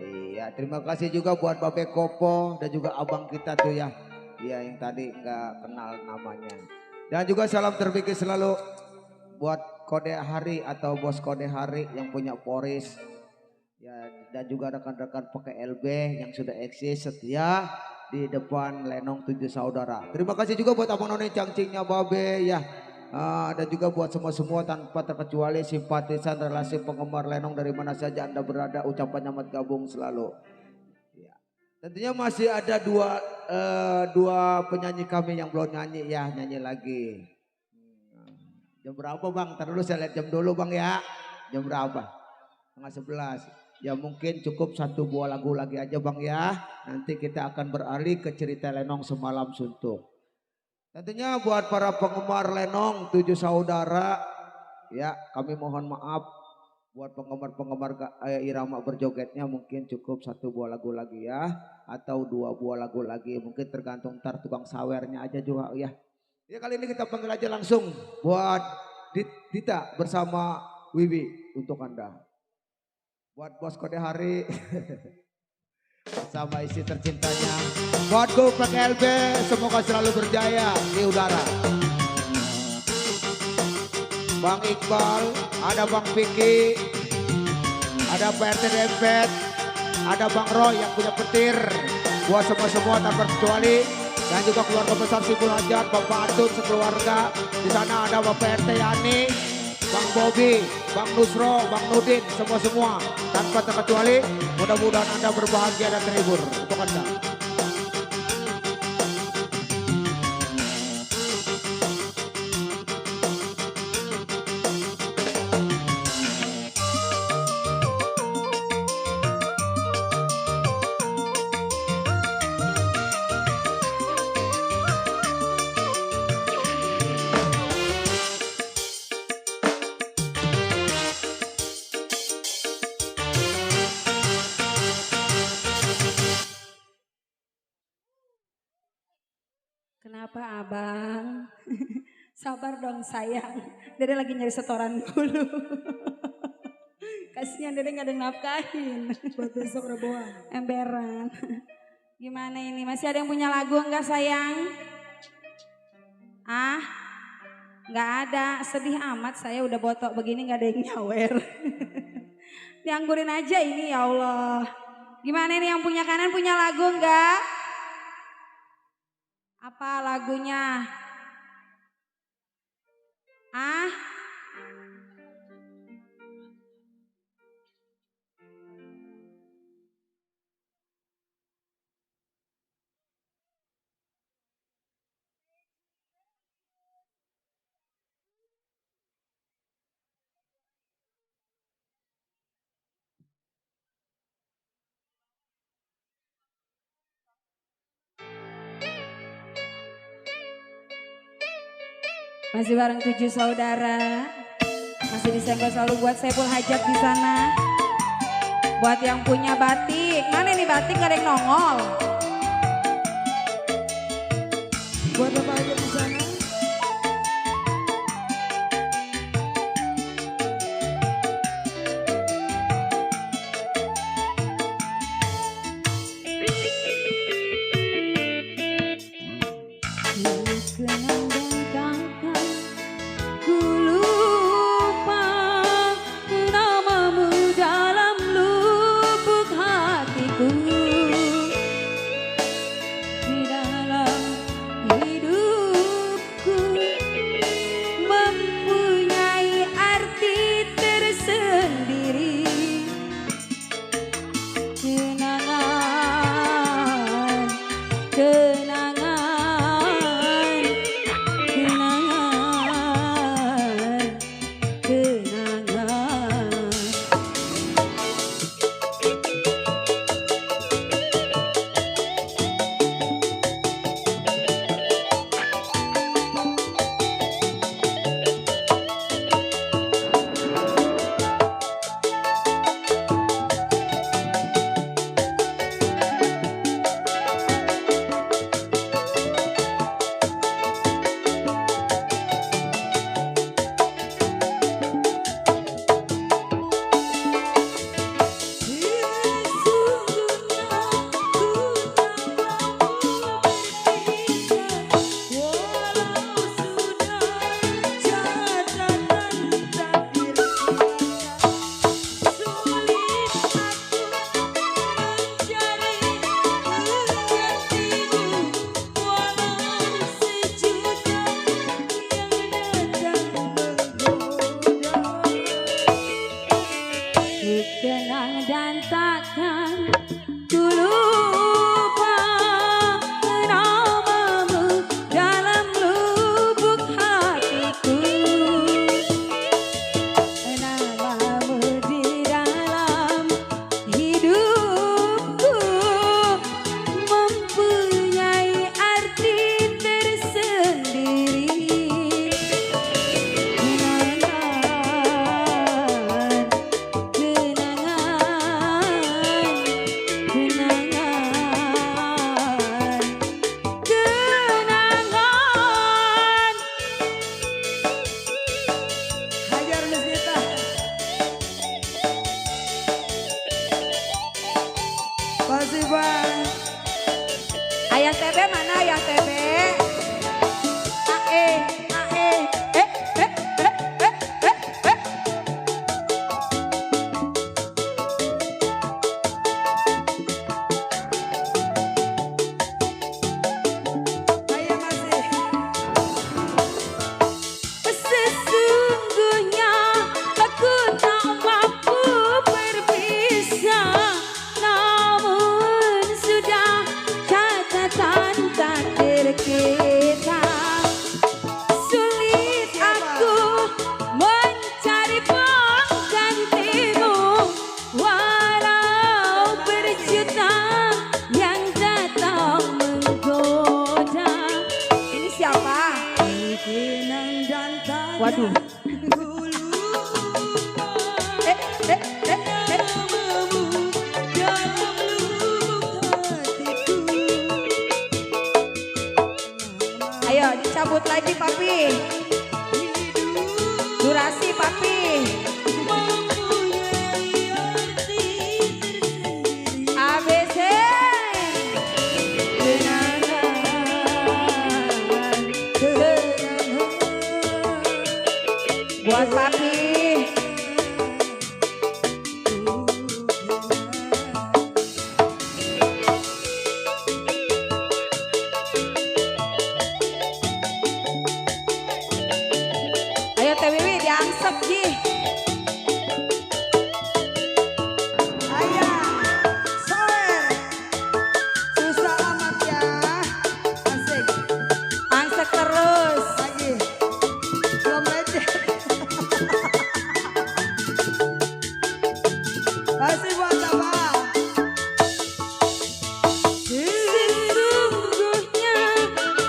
Iya terima kasih juga buat Babe Kopo dan juga abang kita tuh ya. Iya yang tadi nggak kenal namanya. Dan juga salam terpikir selalu buat Kode Hari atau bos Kode Hari yang punya Poris. Ya dan juga rekan-rekan pakai LB yang sudah eksis setia di depan Lenong 7 Saudara. Terima kasih juga buat abang none cangcingnya Babe ya. Dan juga buat semua tanpa terkecuali simpatisan relasi penggemar Lenong dari mana saja Anda berada, ucapan selamat gabung selalu. Ya. Tentunya masih ada dua penyanyi kami yang belum nyanyi ya, nyanyi lagi. Jam berapa Bang? Ntar dulu saya lihat jam dulu Bang ya. Jam berapa? Setengah 11. Ya mungkin cukup satu buah lagu lagi aja Bang ya. Nanti kita akan beralih ke cerita Lenong Semalam Suntuk. Tentunya buat para penggemar Lenong 7 Saudara ya kami mohon maaf buat penggemar-penggemar irama berjogetnya mungkin cukup satu buah lagu lagi ya atau dua buah lagu lagi mungkin tergantung ntar tukang sawernya aja juga ya. Ya kali ini kita panggil aja langsung buat Dita bersama Wiwi untuk Anda. Buat bos Kode Hari sama istri tercintanya. Buat Gopek LB semoga selalu berjaya di udara. Bang Iqbal, ada Bang Piki, ada Pak RT Dempet, ada Bang Roy yang punya petir. Buat semua tanpa terkecuali dan juga keluarga besar Sibul Hajat, Bapak Atun sekeluarga. Di sana ada Bapak RT Yani, Bang Bobi, Bang Nusro, Bang Nudin, semua tanpa terkecuali. Mudah-mudahan Anda berbahagia dan terhibur untuk Anda. Kenapa abang? Sabar dong sayang. Dede lagi nyari setoran dulu. Kasihan Dede gak ada yang nafkahin. Buat besok reboan. Emberan. Gimana ini? Masih ada yang punya lagu enggak sayang? Ah? Gak ada. Sedih amat saya udah botok begini gak ada yang nyawer. Dianggurin aja ini ya Allah. Gimana ini yang punya kanan punya lagu enggak? Apa lagunya? Ah? Masih bareng 7 Saudara. Masih disenggol selalu buat Saiful Hajat di sana. Buat yang punya batik. Mana nih batik gak ada yang nongol. Buat Bapak aja di sana. Di dalam hidup Waduh. Eh, eh, eh, eh. Ayo dicabut lagi papi. Durasi papi. ABC. Buat papi. Ayo Teh Wiwi diangsep Ji. Ayah, soer. Susah amat ya. Asik. Angsek terus. Lagi. Belum lecet. Masih buat abang. Sesungguhnya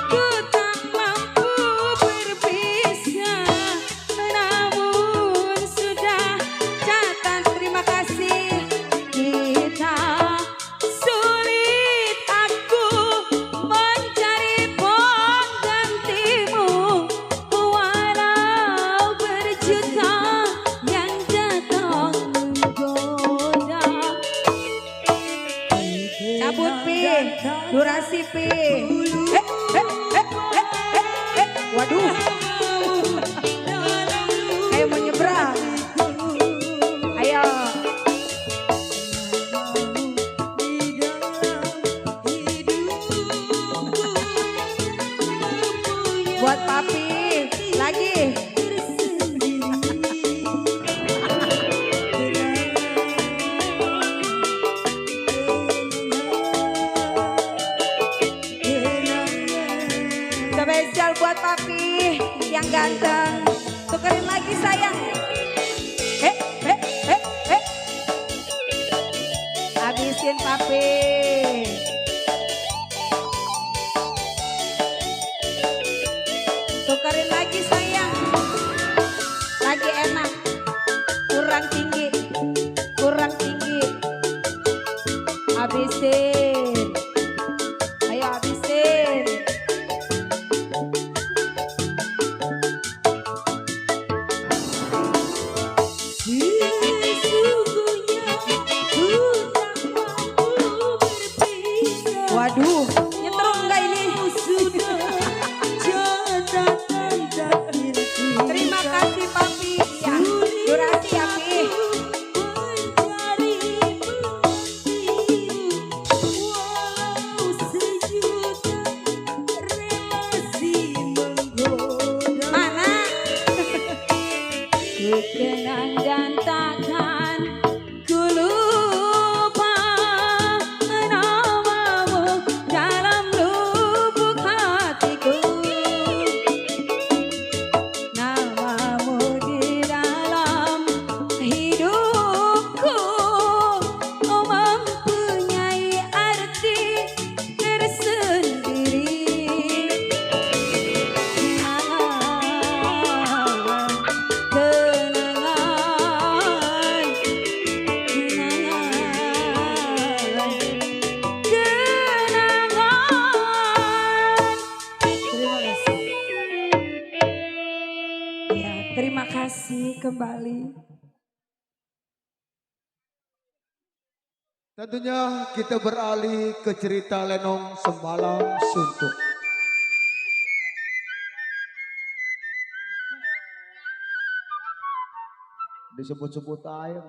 ku tak mampu berpisah, namun sudah catatan terima kasih kita. Sulit aku mencari penggantimu, walau berjuta yang datang menggoda. Cabut pi, durasi pi. Waduh. Ayo menyeberang. Ayo. Buat papi. Lagi. Spesial buat papi yang ganteng. Tukerin lagi sayang. Habisin papi. Tukerin lagi sayang. Lagi enak. Kurang tinggi. Kurang tinggi. Habisin. Ayo habisin. Waduh, nyetruk enggak ini? Terima kasih papi. Ya, durasi ya pi. Mana? Ku kenang dan takkan ku lupa namamu dalam lubuk hatiku. Namamu di dalam hidupku mempunyai arti tersendiri. Terima kasih kembali. Tentunya kita beralih ke cerita Lenong Semalam Suntuk. Disebut-sebut aja